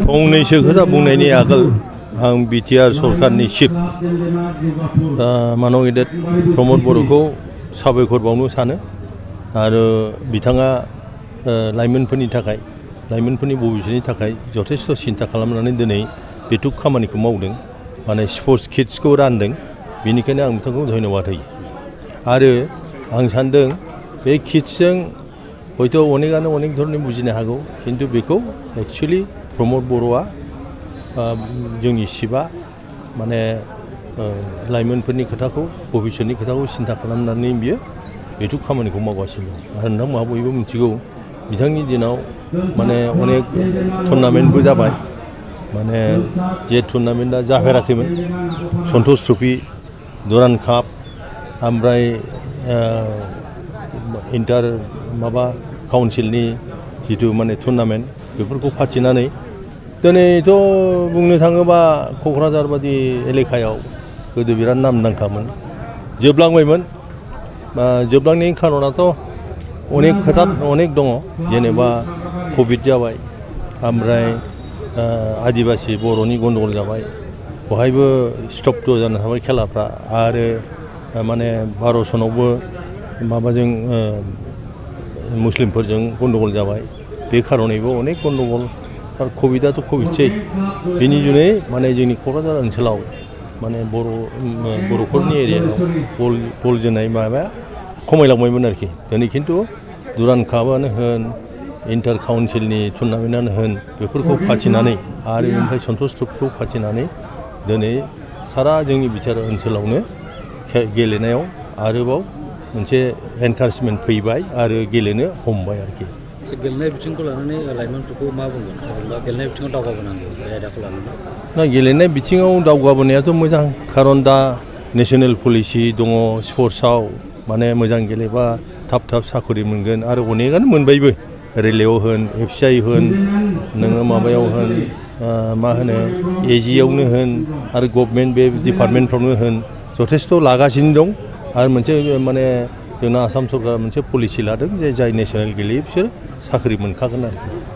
फंनैसो खोथा बुंनायनि आगोल आं बिटिआर सरकारनि चिफ मानव गेदेर प्रमद बर'खौ साबायखर बावनो सानो आरो बिथाङा लाइमोनफोरनि थाखाय लाइमोनफोरनि भबिष्यतनि थाखाय जथेस्थ सिन्था खालामनानै दिनै बेथुक खामानिखौ मावदों माने स्पर्ट्स किट्सखौ रानदों बेनिखायनो आं बिथांखौ धन्यबाद होयो आरो आं सान्दों बे किट्सजों हयथ' अनेकानो अनेक धरननि बुजिनो हागौ किन्तु बेखौ एक्चुअलि प्रमद बर'आ जोंनि चिफआ माने लाइमोनफोरनि खोथाखौ भबिष्यतनि खोथाखौ सिन्था खालामनानै बियो बेथुक खामानिखौ मावगासिनो दं आरो नोंथांमोनहा बयबो मिथिगौ बिथांनि दिनाव माने अनेक टुर्नामेन्टबो जाबाय माने जे टुर्नामेन्टआ जाफेराखैमोन सन्तोष ट्रफि दुरान्ड काप ओमफ्राय इन्टार माबा काउन्सिलनि जिथु माने टुर्नामेन्ट बेफोरखौ फाथिनानै दिनैथ' बुंनो थाङोबा क'क्राझार बादि एलेकायाव गोदो बिराद नामदांखामोन जोबलांबायमोन जोबलांनायनि खारनाथ' अनेक खोथा अनेक दङ जेनेबा कभिड जाबाय ओमफ्राय आदिबासि बर'नि गन्दगल जाबाय बहायबो स्टप जानो हाबाय खेलाफ्रा आरो माने भारतसनावबो माबाजों मुस्लिमफोरजों गन्दगल जाबाय बे खारनैबो अनेक गन्दगल आरो कभिडआथ' कभिडसै बेनि जुनै माने जोंनि क'क्राझार ओनसोलाव माने बर'फोरनि एरियायाव बल जोनाय माबाया खमायलांबायमोन आरोखि दिनै खिन्थु दुरान्ड कापआनो होन इन्टार काउन्सिलनि टुर्नामेन्टआनो होन बेफोरखौ फाथिनानै आरो बेनिफ्राय सन्तोष ट्रफिखौ फाथिनानै दिनै सारा जोंनि बिटिआर ओनसोलावनो गेलेनायाव आरोबाव मोनसे एनकारेजमेन्ट फैबाय आरो गेलेनो हमबाय आरोखि गेलेनाय बिथिंखौ लानानै लाइमोनफोरखौ मा बुंगोन गेलेनाय बिथिङाव दावगाबोनांगौ बे आयदाखौ लानानै ना गेलेनाय बिथिङाव दावगाबोनायाथ' मोजां खारन दा नेशनेल पलिसि दङ स्पर्ट्सआव माने मोजां गेलेबा थाब थाब साखरि मोनगोन आरो अनेकानो मोनबायबो रेलवेआव होन एफसिआइ होन नोङो माबायाव होन मा होनो एजिआवनो होन आरो गभर्नमेन्ट बे डिपार्टमेन्टफ्रावनो होन जथेस्थ लागासिनो दं आरो मोनसे माने जोंना आसाम सरकारा मोनसे पलिसि लादों जे जाय नेशनेल गेलेयो बिसोर साख्रि मोनखागोन आरोखि